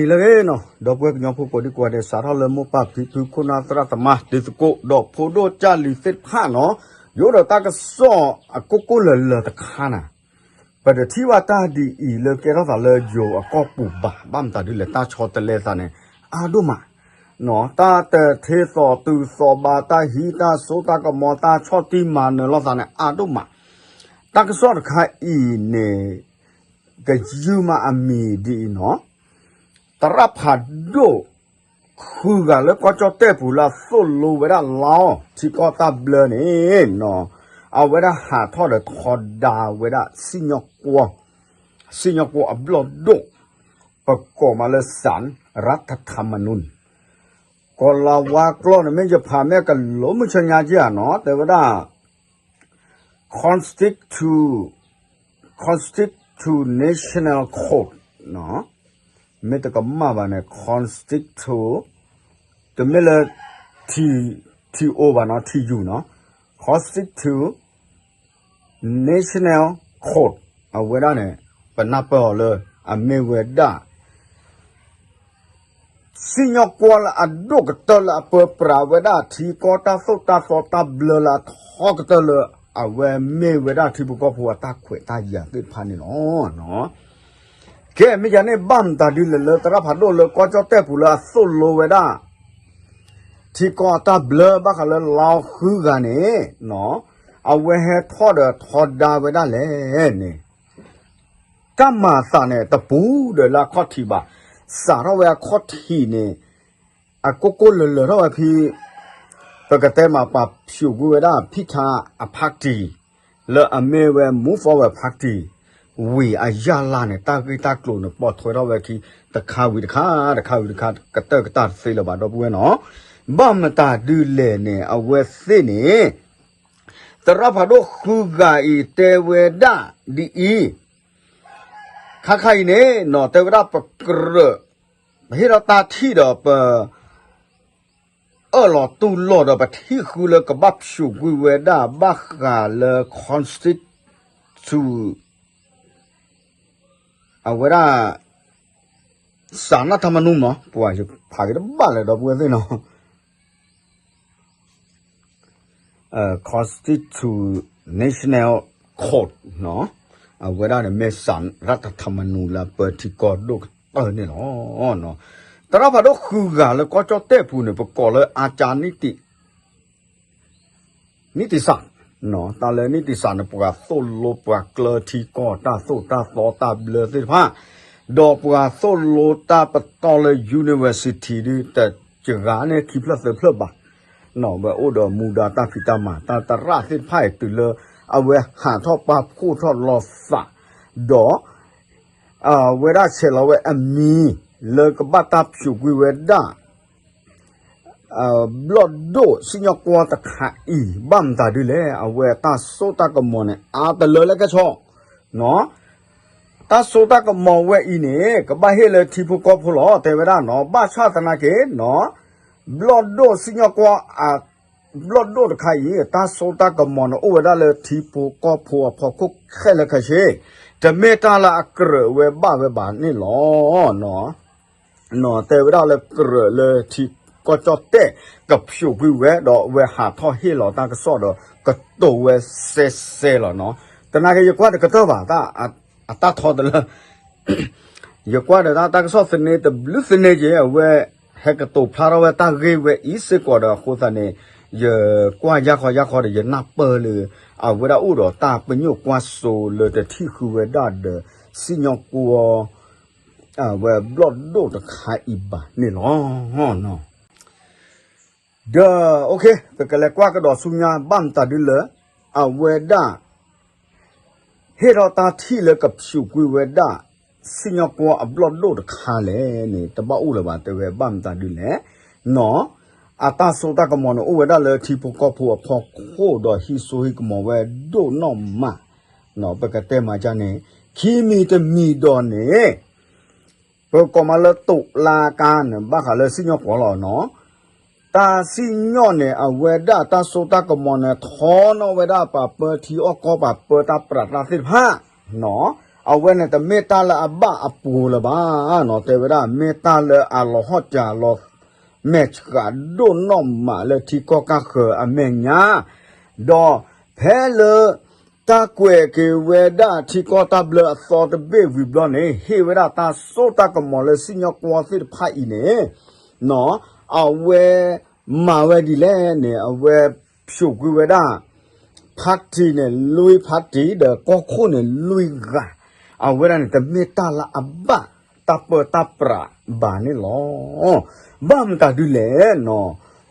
လၢဂ့ၤနီၤ ဒီပုၢ်ဝဲၢ်ကညီဖိကိးဒံကိးဂၤဒဲး စးထီၣ်လၢမိၢ်ပၢ်ဖံဖု ခိၣ်နၢ်သရၣ်သမါ တံၤသကိး ဒီးဖိဒိၣ်ကၢ်လံၤသ့ၣ်တဖၣ်နီၤ, ယအိၣ်ဒီးတၢ်ကစီၣ်အကိၣ်ကိၣ်လၢၤလၢၤတခါန့ၣ်, ပတထံၣ်ဘၣ်တၢ်ဒ်အံၤလၢကဲထီၣ်သးလၢယိၤအကီၢ်ပူၤဘၣ်. ဘၣ်မတၤဒ်လဲၣ် တၢ်ဆီတလဲသးန့ၣ် အါဒိၣ်မး, တၢ်တထ့သိးတုၤသိးဘၣ် တၢ်ဟံးတၢ်စိတၢ်ကမီၤ တၢ်ဆီၣ်တံၢ်မၤနၢၤလိာ်သးန့ၣ် အါဒိၣ်မး. တၢ်ကစီၣ်တခါအံၤန့ၣ် ကယုၢ်မးအမံၤဒ်အံၤနီၤ, သရၣ်ဖးဒိၣ် ဃုဂၤလၢကီၢ်ကၠီၣ်တဲၣ်ပူၤလၢအသိၣ်လိဝဲဒၣ်လီၤ ထံကီၢ်တၢ်ဘျၢန့ၣ်နီၤ, အဝဲဒၣ်ဟးထီၣ်ဒီးထီဒါဝဲဒၣ်စံၣ်ညီၣ်ကွီၢ်, စံၣ်ညီၣ်ကွီၢ်အဘျီၣ်ဒိၣ်, ပကိးမးလၢ စၣ်ရၣ်ထထမနူၣ်, ကီၤလၤဝါကျိာ်န့ၣ် မ့ၢ်ယဖးမ့ၢ်ကလိၤမုၢ်ဆၢညါက့ဧါနီၤ, တဲဝဲဒၣ် constitu constitutional court နီၤ, မ့ၢ်တကမၣ်ဘၣ်န့ၣ် constitu, တမ့ၢ်လၢ T O ဘၣ်နီၤ, T U နီၤ, constitu national court အဝဲဒၣ်န့ၣ် ပနၢ်ပၢၢ်အီၤလၢ အမ့ၢ်ဝဲဒၣ် စံၣ်ညီၣ်ကွီၢ်လၢအဒိၣ်ကတၢၢ်လၢအပၢပြးဝဲဒၣ် ထံကီၢ်တၢ်သိၣ်တၢ်သီတၢ်ဘျၢလၢအထီကတၢၢ်လၢ အဝဲမ့ၢ်ဝဲဒၣ်ထံဖိကီၢ်ဖိအတၢ်ခွဲးတၢ်ယာ်သ့ၣ်တဖၣ်န့ၣ်လီၤ. ကဲ မ့ၢ်ယၤန့ၣ် ဘၣ်မတၤဒ်လဲၣ်လၢသရၣ်ဖးဒိၣ်လၢကီၢ်ကၠီၣ်တဲၣ်ပူၤလၢအသိၣ်လိဝဲဒၣ် ထံကီၢ်အတၢ်ဘျၢဘၣ်ဃးလၢလီဃုဂၤန့ၣ် အဝဲဟဲထီၣ်ဒီးထီဒါဝဲဒၣ်လဲၣ်န့ၣ် တၢ်မၤအသးန့ၣ် တပူၤဒီးလၢအခီၣ်ထံးဘၣ်. စးထီၣ်ဝဲအခီၣ်ထံးန့ၣ် အကိၣ်ကိၣ်လၢၤလၢၤထီၣ်ဝဲဖဲ ပကတဲမးပာ်ဖျိးကွံာ်ဝဲဒၣ် ဖံထါအ party လၢအမ့ၢ်ဝဲ Move Forward Party ဝံၤအယၢ်လၢ်န့ၣ် တၢ်ဂ့ၢ်တၢ်ကျိၤန့ၣ် ပိာ်ထွဲထီၣ်ဝဲခံ တခါဝံၤတခါ တခါဝံၤတခါ ကတၢၢ်ကတၢၢ်တသ့လၢၤဘၣ် ဒီပုၢ်ဝဲၢ်နီၤ. ဘၣ်မတၤဒ်လဲၣ်န့ၣ် အဝဲသ့ၣ်န့ၣ် သရၣ်ဖးဒိၣ်ဃုဂၤအံၤတဲဝဲဒၣ်ဒ်အံၤ, ခါခါအံၤန့ၣ်နီၤ တဲဝဲဒၣ်ပကြၢး ပဟ့ၣ်ထီၣ်တၢ်ထံၣ်ဒီးပ အၢၣ်လီၤတူၢ်လိာ်ဒီးပထံၣ်ဃုလၢကဘၣ်ဖျိးကွံာ်ဝဲဒၣ်ဘၣ်ဃးလၢ constitu အဝဲဒၣ် စၣ်ရၣ်ထမနူၣ်မး ပှၤယဖးက့ၤတဘၣ်လၢၤဒီပုၢ်ဝဲၢ်သ့ၣ်နီၤ constitutional court နီၤ, အဝဲဒၣ်န့ၣ်မ့ၢ်စၣ်ရၣ်ထမနူၣ်လၢပၢထံကီၢ်ဒိၣ်ကတၢၢ်န့ၣ်လီၤ. သရၣ်ဖးဒိၣ်ဃုဂၤလၢကီၢ်ကၠီၣ်တဲၣ်ပူၤန့ၣ် ပကိးလၢအကၠါ နံၣ်တံၣ်စၣ်, တၢ်လၢနံၣ်တံၣ်စၣ်န့ၣ် ပှၤသိၣ်လိပှၤကျၢထံကီၢ်တၢ်သိၣ်တၢ်သီတၢ်ဘျၢသ့ၣ်တဖၣ်, ဒီးပှၤသိၣ်လိတၢ်ပတီၢ်လၢ university ဒ်တဂၤန့ၣ် ခံဖျၢၣ်သၢဖျၢၣ်ဘၣ်, ဝဲအိၣ်ဒီးမူဒါတၢ်ဖံးတၢ်မၤ တၢ်သရၣ်သ့ၣ်တဖၣ်အံၤ တုၤလၢအဝဲဟးထီၣ်ပာ်ဖှိၣ်ထီၣ်လီၤသး, ဒီး အဝဲဒၣ်ဆဲးလီၤဝဲအမံၤ လၢကဘၣ်တၢ်ဖျိးကွံာ်ဝဲဒၣ် ဘျီၣ်ဒိၣ်စံၣ်ညီၣ်ကွီၢ်တခါအံၤ ဘၣ်မတၤဒ်လဲၣ် အဝဲတၢ်စိတၢ်ကမီၤန့ၣ် အါတလၢလၢကဲဆီ, တၢ်စိတၢ်ကမီၤဝဲအံၤန့ၣ် ကဘၣ်ဟ့ၣ်လၢထံဖိကီၢ်ဖိလီၤ တဲဝဲဒၣ်နီၤ, ဘၣ်ဆၣ်သနာ်က့နီၤ ဘျီၣ်ဒိၣ်စံၣ်ညီၣ်ကွီၢ် ဘျီၣ်ဒိၣ်တခါအံၤ တၢ်စိတၢ်ကမီၤန့ၣ် အိၣ်ဝဲဒၣ်လၢထံဖိကီၢ်ဖိအဖီခိၣ်ခဲလၢာ်ခဲဆ့, တမ့ၢ်တၢ်လၢအကြၢးဝဲဘၣ်ဝဲဘၣ်န့ၣ်လီၤ. တဲဝဲဒၣ်လၢကြၢးလၢထံကီၢ်ကၠီၣ်တဲၣ် ကဖျိးကွံာ်ဝဲ ဒီးအဝဲဟးထီၣ်ဟ့ၣ်လီၤတၢ်ကစီၣ်ဒီး ကတိၤဝဲစဲစဲလီၤနီၤ. သနာ်က့ ယကွၢ်တကတၢၢ်ဘၣ် အတၢ်ထီတလၢ ယကွၢ်ဒီးတၢ်ကစီၣ်သန့တဘျုးသန့က့ၤ အဝဲဟဲကတိၤဖျါထီၣ်ဝဲတၢ်ဂ့ၢ်ဝဲအံၤစ့ၢ်ကီးဒီးအဃိသတးန့ၣ် ယကွၢ်ယါခီယါခီဒီး ယနၢ်ပၢၢ်လၢ အဝဲဒၣ်အိၣ်ဒီးတၢ်ပညိၣ်ကွၢ်စိလၢတထံၣ်ဃုာ်ဝဲဒၣ်ဒီး စံၣ်ညီၣ်ကွီၢ် အဝဲဘျီၣ်ဒိၣ်တခါအံၤဘၣ်န့ၣ်လီၤ. ဒီး ပကလဲၤကွၢ်ကဒီးဆူညါ ဘၣ်မတၤဒ်လဲၣ် အဝဲဒၣ် ဟ့ၣ်ထီၣ်တၢ်ထံၣ်လၢကဖျိးကွံာ်ဝဲဒၣ် စံၣ်ညီၣ်ကွီၢ်အဘျီၣ်ဒိၣ်တခါလဲၣ်န့ၣ် တဘၣ်အိၣ်လၢၤဘၣ် တဲဝဲဘၣ်မတၤဒ်လဲၣ် နီၤ, အတၢ်စိတၢ်ကမီၤန့ၣ် အိၣ်ဝဲဒၣ်လၢထံဖိကီၢ်ဖိအဖီခိၣ်ဒီးဟံးစိဟံးကမီၤဝဲဒိၣ်နီၢ်မး, ပကတဲမၤကန့ၣ် ခံမံၤတမံၤဒီးန့ၣ် ပကိးမးလၢတိးလါကါန့ၣ် ဘၣ်ဃးလၢစံၣ်ညီၣ်ကွီၢ်လီၤနီၤ. တၢ်စံၣ်ညီၣ်န့ၣ် အဝဲဒၣ်တၢ်စိတၢ်ကမီၤန့ၣ် ထီနီၣ်ဝဲဒၣ်ပှၤပၢထံအီၣ်ကီၢ် ပှၤပၢတၢ်ပြးတၢ်သ့ၣ်တဖၣ်နီၤ. အဝဲန့ၣ်တမ့ၢ်တၢ်လၢအဘၣ်အပူၤလၢၤဘၣ်နီၤ, တဲဝဲဒၣ် မ့ၢ်တၢ်လၢအလီၤဟီၣ်စၢၤလီၤ မဲာ်ဆှးဒိၣ်နီၢ်မးလၢထံကီၢ်ကၢ်ဃၢၤအမဲာ်ညါ, ဒီးဖဲလၢ တၢ်ကွဲးက့ၤဝဲဒၣ်ထံကီၢ်တၢ်ဘျၢအသီတဘ့ၣ်ဝံၤဘျီန့ၣ် ဟ့ၣ်ဝဲဒၣ်တၢ်စိတၢ်ကမီၤလၢစံၣ်ညီၣ်ကွီၢ်သ့ၣ်တဖၣ်အံၤန့ၣ် နီၤ, အဝဲမၤဝဲဒ်လဲၣ်န့ၣ် အဝဲဖျိးကွံာ်ဝဲဒၣ် party န့ၣ် လွံၢ် party ဒီးကီၢ်ခိၣ်န့ၣ်လွံၢ်ဂၤ, အဝဲဒၣ်န့ၣ် တမ့ၢ်တၢ်လၢအဘၣ်တၢ်ပၢတၢ်ပြးဘၣ်န့ၣ်လီၤ. ဘၣ်မတၤဒ်လဲၣ်နီၤ,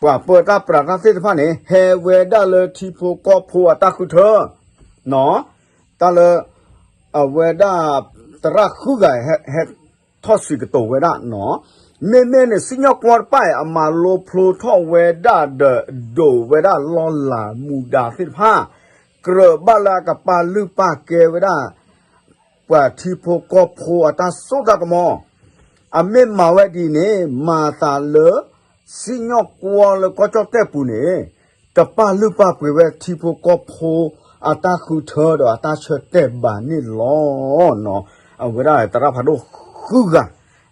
ပှၤပၢတၢ်ပြးတၢ်သ့ၣ်တဖၣ်န့ၣ် ဟဲဝဲဒၣ်လၢထံဖိကီၢ်ဖိအတၢ်ဃုထၢ နီၤ, တၢ်လၢ အဝဲဒၣ် သရၣ်ဃုဂၤဟဲ ဟဲထီၣ်စံးကတိၤဝဲဒၣ်နီၤ, မ့မ့ၢ်န့ၣ် စံၣ်ညီၣ်ကွီၢ်တဖၣ်အံၤ အမၤလိဖျိထီၣ်ဝဲဒၣ်ဒီး ဒိးဝဲဒၣ်လီၢ်လၤမူဒါသ့ၣ်တဖၣ်, ကြၢးဘၣ်လၢအကပာ်လုၢ်ပာ်ကဲဝဲဒၣ် ပှၤထံဖိကီၢ်ဖိအတၢ်စိတၢ်ကမီၤ, အမ့ၢ်မၤဝဲဒ်န့ၣ် မၤသးလၢ စံၣ်ညီၣ်ကွီၢ်လၢကီၢ်ကၠီၣ်တဲၣ်ပူၤန့ၣ် တပာ်လုၢ်ပာ်ပှ့ၤဝဲထံဖိကီၢ်ဖိအတၢ်ဃုထၢဒီးအတၢ်ဆၢတဲာ်ဘၣ်န့ၣ်လီၤ. အဝဲဒၣ်သရၣ်ဖးဒိၣ်ဃုဂၤ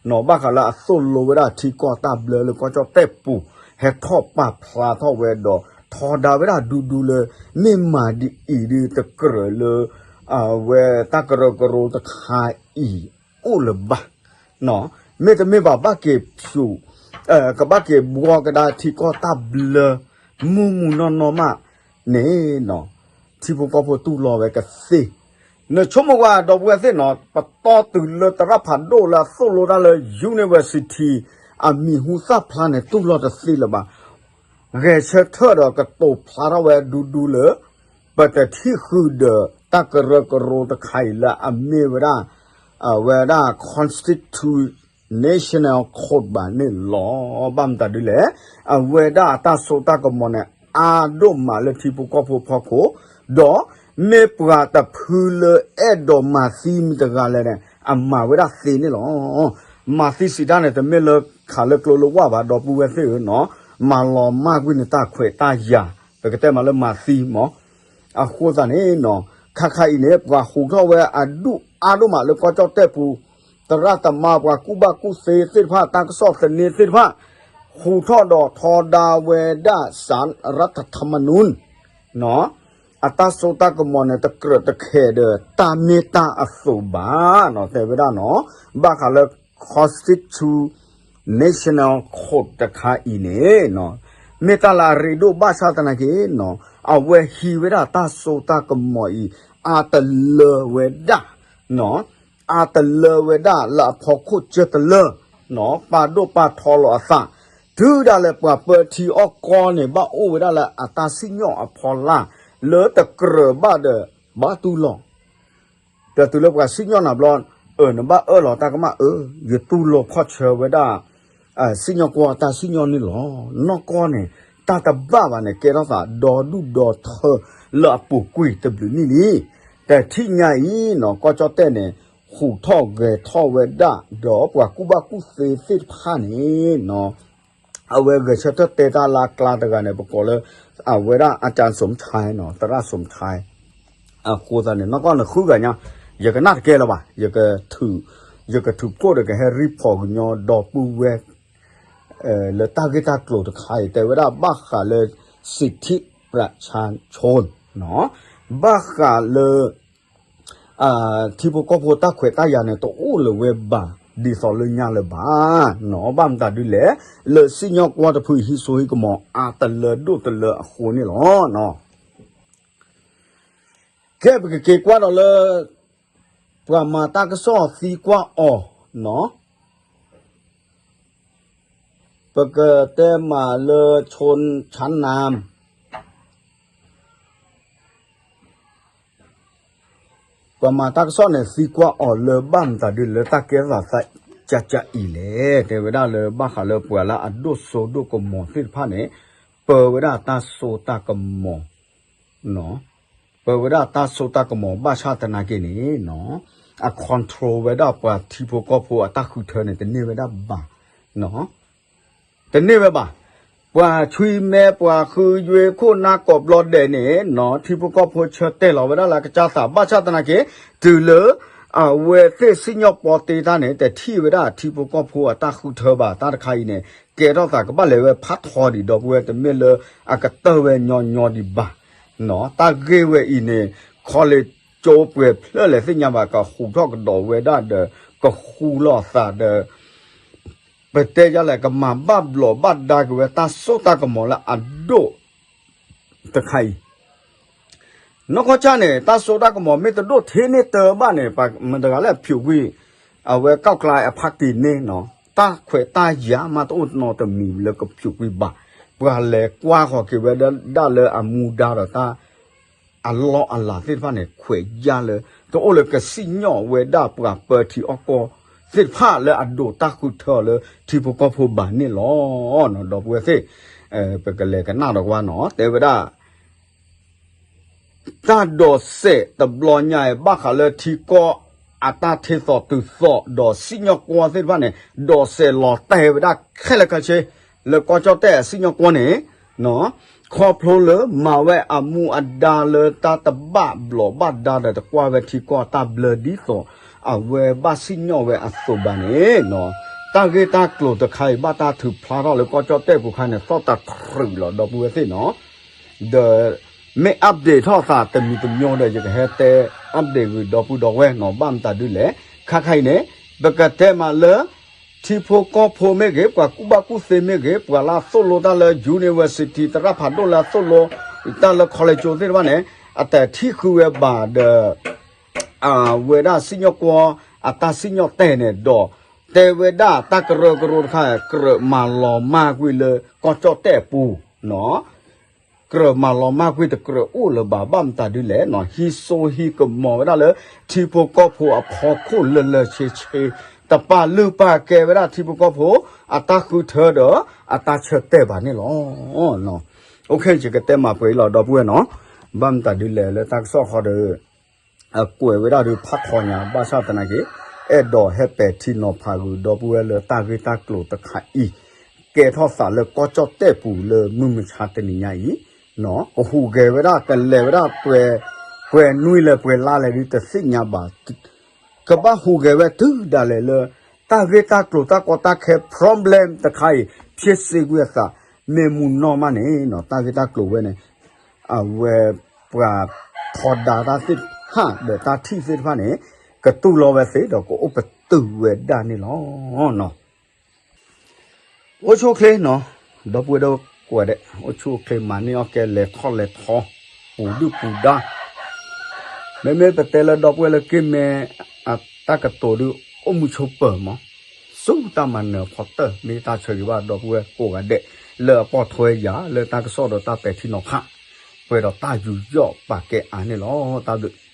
နီၤ ဘၣ်ဃးလၢအသိၣ်လိဝဲဒၣ်ထံကီၢ်တၢ်ဘျၢလၢကီၢ်ကၠီၣ်တဲၣ်ပူၤ ဟဲထီၣ်ပာ်ဖျါထီၣ်ဝဲဒီး ထီဒါဝဲဒၣ်ဒူဒူလၢ မ့ၢ်မၤဒ်အံၤဒုးတကြၢးလၢ အဝဲတၢ်ကရၢကရိတခါအံၤအိၣ်လၢၤဘၣ် မ့တမ့ၢ်ဘၣ်ဘၣ်က့ၤဖျိး ကဘၣ်က့ၤဘှီကဒါထံကီၢ်တၢ်ဘျၢ မုၢ်မုၢ်နီၢ်နီၢ်မးန့ၣ် ထံဖိကီၢ်ဖိတူၢ်လိာ်ဝဲကသ့. နဆိကမိၣ်ကွၢ်ဒီပုၢ်ဝဲၢ်သ့ၣ်နီၤ ပတီၢ်တုၤလၢသရၣ်ဖးဒိၣ်လၢအသိၣ်လိတၢ်လၢ university အမံၤဟူသၣ်ဖျါန့ၣ် တူၢ်လိာ်တသ့လၢၤဘၣ်. ဂဲၤဆၢထၢၣ်ဒီးကတိၤဖျါထီၣ်ဝဲဒူဒူလၢ ပတထံၣ်ဃုာ်ဒီးတၢ်ကရၢကရိတခါအံၤလၢအမ့ၢ်ဝဲဒၣ် အဝဲဒၣ် constitutional code ဘၣ်န့ၣ်လီၤ. ဘၣ်မတၤဒ်လဲၣ်, အဝဲဒၣ်အတၢ်စိတၢ်ကမီၤန့ၣ် အါဒိၣ်မးလၢထံဖိကီၢ်ဖိဖီခိၣ်, ဒီးမ့ၢ်ပှၤတဖုလၢအဲၣ်ဒိးမၤသံမံၤတဂၤလဲၣ်န့ၣ် အမၤဝဲဒၣ်သ့န့ၣ်လီၤ. မၤသံစံးတၢ်န့ၣ် တမ့ၢ်လၢခးလၢကျိလၢဝၢ်ဘၣ် ဒီပုၢ်ဝဲၢ်သ့ၣ်ဧၢနီၤ, မၤလီၤမၢ်ကွံာ်န့ၣ်တၢ်ခွဲးတၢ်ယာ်, ပကတဲမးလၢမၤသံမး အဃိသတးန့ၣ်နီၤ, ခါခါအံၤန့ၣ် ပှၤဟူးထီၣ်ဝဲအဒူၣ်အါဒိၣ်မးလၢကီၢ်ကၠီၣ်တဲၣ်ပူၤ, သရၣ်သမါပှၤကူၣ်ဘၣ်ကူၣ်သ့သ့ၣ်တဖၣ် တၢ်ကစီၣ်သန့သ့ၣ်တဖၣ် ဟူးထီၣ်ဒီးထီဒါဝဲဒၣ် สารรัฐธรรมนูญ အတၢ်စိတၢ်ကမီၤန့ၣ် တကြၢးတခဲးဒီးတၢ်မ့ၢ်တၢ်အသိးဘၣ်နီၤ, တဲဝဲဒၣ်နီၤ, ဘၣ်ဃးလၢ constitutional code တခါအံၤန့ၣ်နီၤ, မ့ၢ်တၢ်လၢအရ့ဒိၣ်ဘၣ်ဆၣ်သနာ်က့နီၤ, အဝဲဟံးဝဲဒၣ်တၢ်စိတၢ်ကမီၤအံၤ အါတလၢဝဲဒၣ် နီၤ, အါတလၢဝဲဒၣ်လၢအဖီခိၣ်ကၢတလၢ နီၤ, ပာ်ဒိၣ်ပာ်ထီလီၤအသး, တုၤဒၣ်လဲာ်ပှၤပၢထံအီၣ်ကီၢ်န့ၣ် ဘၣ်အိၣ်ဝဲဒၣ်လၢအတၢ်စံၣ်ညီၣ်အဖီလာ် လၢတကြၢးဘၣ်ဒီး ဘၣ်တူၢ်လိာ် ဒီးတုၤလၢပှၤစံၣ်ညီၣ်နၤဘျီ, အၢ နဘၣ်အၢၣ်လီၤတၢ်ကမၣ်အၢ, ယတူၢ်လိာ်ခီၣ်ဆၢဝဲဒၣ် စံၣ်ညီၣ်ကွီၢ်တၢ်စံၣ်ညီၣ်န့ၣ်လီၤ. နီၢ်ကီၢ်န့ၣ် တၢ်တဘၣ်ဘၣ်န့ၣ် ကဲထီၣ်သးဒီဒူၣ်ဒီထၢလၢအပူၤကွံာ်တဘျုးနံၣ်လံ. တထံၣ်ညါအံၤနီၤ ကီၢ်ကၠီၣ်တဲၣ်န့ၣ် ဟူးထီၣ်ဂဲၤထီၣ်ဝဲဒၣ် ဒီးပှၤကူၣ်ဘၣ်ကူၣ်သ့သ့ၣ်တဖၣ်န့ၣ်နီၤ အဝဲဂဲၤဆၢထၢၣ်တဲတၢ်လၢအကျါတဂၤန့ၣ် ပကိးလၢ အဝဲဒၣ် อาจารย์สมชาย နီၤ သရၣ် สมชาย အဃိသတးန့ၣ် နီၢ်ကီၢ်န့ၣ်ဃုဂၤညါ ယကနၣ်တကဲလၢၤဘၣ်, ယကထုးဖှိၣ်ဒီးကဟဲ report ကညီဒီပုၢ်ဝဲၢ် လၢတၢ်ဂ့ၢ်တၢ်ကျိၤတခါအံၤ တဲဝဲဒၣ်ဘၣ်ဃးလၢ สิทธิประชาชน နီၤ, ဘၣ်ဃးလၢ ထံဖိကီၢ်ဖိတၢ်ခွဲးတၢ်ယာ်န့ၣ် တအိၣ်လၢၤဝဲဘၣ် ဒ်သိးလၢညါလၢၤဘၣ်နီၤ, ဘၣ်မတၤဒ်လဲၣ်, လၢစံၣ်ညီၣ်ကွီၢ်တဖုအံၤဟံးစိဟံးကမီၤအါတလၢဒိၣ်တလၢအဃိန့ၣ်လီၤ. ကဲ ပကက့ၤကွၢ်ဒီးလၢ ပှၤမၤတၢ်ကစီၣ်သံကွၢ်အီၤနီၤ, ပကတဲမးလၢ ชนชั้นนำ ပှၤမၤတၢ်ကစီၣ်န့ၣ် သံကွၢ်အီၤလၢဘၣ်မတၤဒ်လၢတၢ်ကဲထီၣ်သးကၠးကၠးအံၤလဲၣ်, တဲဝဲဒၣ်လၢဘၣ်ဃးလၢပှၤလၢအဒိၣ်စိဒိၣ်ကမီၤသ့ၣ်တဖၣ်န့ၣ် ပၢဝဲဒၣ်တၢ်စိတၢ်ကမီၤ ပၢဝဲဒၣ်တၢ်စိတၢ်ကမီၤဘၣ်ဆၣ်သနာ်က့န့ၣ်နီၤ, အ control ဝဲဒၣ်ပှၤထံဖိကီၢ်ဖိအတၢ်ဃုထၢန့ၣ် တန့ၢ်ဝဲဒၣ်ဘၣ်, တန့ၢ်ဝဲဘၣ်. ပှၤဆွံမဲ ပှၤဃုယွ့ခိၣ်နၢ်ကိးဘျီဒဲးန့ၣ်နီၤ, ထံဖိကီၢ်ဖိဆၢတဲာ်လီၤဝဲဒၣ်လၢအကစၢ်သး ဘၣ်ဆၣ်သနာ်က့ တုၤလၢ အဝဲသ့ၣ်စံၣ်ညီၣ်ပီတ့တၢ်န့ၣ် တထံၣ်ဝဲဒၣ်ထံဖိကီၢ်ဖိအတၢ်ဃုထၢဘၣ် တၢ်တခါအံၤန့ၣ် ကဲထီၣ်သးကဘၣ်လဲၤဝဲဖးထီဒံး ဒီပုၢ်ဝဲၢ် တမ့ၢ်လၢအကတၢၢ်ဝဲညီညီဒံးဘၣ်. တၢ်ဂ့ၢ်ဝဲအံၤန့ၣ် ခီလ့ၣ်ကၠိပှဲၤဖျၢၣ်လဲၣ်သ့ၣ်ညါဘၣ် ကဟူးထီၣ်ကဒီးဝဲဒၣ်ဒီး ကဃူလီၤသးဒီး ပတဲယလဲၣ် ကမၤဘၣ်ဘျီးဘၣ်ဒါက့ၤဝဲတၢ်စိတၢ်ကမီၤလၢအဒိၣ်တခါအံၤ နီၢ်ကီၢ်ဆၣ်န့ၣ် တၢ်စိတၢ်ကမီၤမ့ၢ်တဒိၣ်ထဲန့ၣ်တဘၣ်န့ၣ် မတၤတဂၤလၢအဖျိးကွံာ် အဝဲကီၢ်ကျါအဖးက့ၤန့ၣ်နီၤ တၢ်ခွဲးတၢ်ယာ်မးတအိၣ်နီတမံၤလၢကဖျိးကွံာ်ဘၣ်. ပှၤလဲၤကွၢ်ဃီၤက့ၤဝဲဒၣ်လၢအမူဒါဒီးတၢ် အလီၢ်အလၤသ့ၣ်တဖၣ်န့ၣ် ခွဲးယာ်လၢ တအိၣ်လၢကစံၣ်ညီၣ်ဝဲဒၣ်ပှၤပၢထံအီၣ်ကီၢ်သ့ၣ်တဖၣ်လၢအဒိးတၢ်ဃုထၢအီၤလၢ ထံဖိကီၢ်ဖိဘၣ်န့ၣ်လီၤ. ဒီပုၢ်ဝဲၢ်သ့ၣ် ပကလဲၤကနၣ်ဒီးကွၢ်နီၤ တဲဝဲဒၣ် တၢ်ဒိးစဲးတဘျီညါအံၤ ဘၣ်ဃးလၢထံကီၢ်အတၢ်ထ့သိးတုၤသိး ဒီးစံၣ်ညီၣ်ကွီသ့ၣ်တဖၣ်န့ၣ် ဒိးစဲးလီၤတဲာ်ဝဲဒၣ်ခဲလၢာ်ခဲဆ့ လၢကီၢ်ကၠီၣ်တဲၣ်အစံၣ်ညီၣ်ကွီန့ၣ် ခီဖျိလၢမၤဝဲအမူအဒါလၢတၢ်တဘၣ်ဘျီးဘၣ်ဒါဒီးတကွၢ်ဝဲထံကီၢ်တၢ်ဘျၢဒ်သိး အဝဲဘၣ်စံၣ်ညီၣ်ဝဲအသိးဘၣ်န့ၣ် တၢ်ဂ့ၢ်တၢ်ကျိၤတခါအံၤ ဘၣ်တၢ်ထုးဖျါထီၣ်လၢကီၢ်ကၠီၣ်တဲၣ်ပူၤခါန့ၣ် သီၣ်တထြုးလီၤ ဒီပုၢ်ဝဲၢ်သ့ၣ်နီၤ ဒီး မ့ၢ် update ထီၣ်သးတမံၤတမံၤဒီး ယကဟဲတဲ update ဂ့ၤဒီပုၢ်ဒီဝဲၢ်နီၤ ဘၣ်မတၤဒုလဲၣ် ခါခါအံၤန့ၣ် ပကတဲမးလၢ ထံဖိကီၢ်ဖိမ့ၢ်ဂ့ၤ ပှၤကူၣ်ဘၣ်ကူၣ်သ့မ့ၢ်ဂ့ၤ ပှၤလၢအသိၣ်လိတၢ်လၢ university သရၣ်ဖးဒိၣ်လၢအသိၣ်လိ တၢ်လၢ college သ့ၣ်တဖၣ်န့ၣ် အတထံၣ်ဃုဝဲဘၣ်ဒီး အဝဲဒၣ်စံၣ်ညီၣ်ကွီ အတၢ်စံၣ်ညီၣ်တဲာ်န့ၣ်ဒီး တဲဝဲဒၣ်တၢ်ကရၢကရိတခါ ကြၢးမၤလီၤမၢ်ကွံာ်လၢကီၢ်ကၠီၣ်တဲၣ်အပူၤနီၤ ကြၢးမၤလီၤမၢ်ကွံာ်တကြၢးအိၣ်လၢၤဘၣ် ဘၣ်မတၤဒုလဲၣ်နီၤ ဟံးစိဟံးကမီၤဝဲဒၣ်လၢ ထံဖိကီၢ်ဖိအဖီခိၣ်လၢလၢဆ့ဆ့ တပာ်လုၢ်ပာ်ကဲဝဲဒၣ်ထံဖိကီၢ်ဖိ အတၢ်ဃုထၢဒီး အတၢ်ဆၢတဲာ်ဘၣ်န့ၣ်လီၤ. အိၣ်ခ့ယကတဲမးပှဲၤအံၤလီၤ ဒီပုၢ်ဝဲၢ်နီၤ ဘၣ်မတၤဒုလဲၣ်လၢတၢ်ကစီၣ်ဃီဒီး အကွဲးဝဲဒၣ်ဒုးဖးထီညါ ဘၣ်ဆၣ်သနာ်က့ အဲၣ်ဒိးဟဲပဲာ်ထံနီၤဖးဂုာ်ဒီပုၢ်ဝဲၢ်လၢတၢ်ဂ့ၢ်တၢ်ကျိၤတခါအံၤ ကဲထီၣ်သးလၢကီၢ်ကၠီၣ်တဲၣ်ပူၤလၢမုၢ်မဆါတနံၤညါအံၤ ကဟူးဂဲၤဝဲဒၣ် ကလဲၤဝဲဒၣ်ပှဲၤ ပှဲၤနွံလဲၣ်ပှဲၤလါလဲၣ်ဒုးတသ့ၣ်ညါဘၣ် ကဘၣ်ဟူးဂဲၤဝဲတုၤဒၣ်လဲာ်လၢ တၢ်ဂ့ၢ်တၢ်ကျိၤတၢ်ကီတၢ်ခဲ problem တခါအံၤ ဖျ့စ့ကွံာ်အသး မ့ၢ်မူနီၢ်မးန့ၣ်နီၤ တၢ်ဂ့ၢ်တၢ်ကျိၤဝဲန့ၣ် အဝဲပှၤထီဒါတၢ်သ့ၣ်တဖၣ်ဒီးတၢ်ထံၣ်သ့ၣ်တဖၣ်န့ၣ် ကတူၢ်လိာ်ဝဲသ့ဒီးကအိၣ်ပတုာ်ဝဲဒၣ်န့ၣ်လီၤ. အိၣ်ဆူၣ်အိၣ်ချ့နီၤ ဒီပုၢ်ဝဲၢ်ဒီးကွၢ်ဒဲး အိၣ်ဆူၣ်အိၣ်ချ့မၤန့ၢ်အီၣ်ကဲလဲၤထီၣ်လဲၤထီ ပူၤဒုၣ်ပူၤဒါ မ့မ့ၢ်ပတဲလၢဒီပုၢ်ဝဲၢ်လၢက့ၤမဲ အတၢ်ကတိၤဒုး အိၣ်မူဆိးပၢၤမး ဆူတၢ်မၤနၢၤအဖီတၢၢ် မ့ၢ်တၢ်ဆၢဂ့ၤဘၣ်ဒီပုၢ်ဝဲၢ်ကိးဂၤဒဲး လၢအပိာ်ထွဲယၤ လၢတၢ်ကစီၣ်ဒီးတၢ်ပဲာ်ထံနီၤဖး ပှဲၤဒီးတၢ်ယူးယီၣ်ပာ်ကဲအါန့ၣ်လီၤ. တၢ်ဘျုး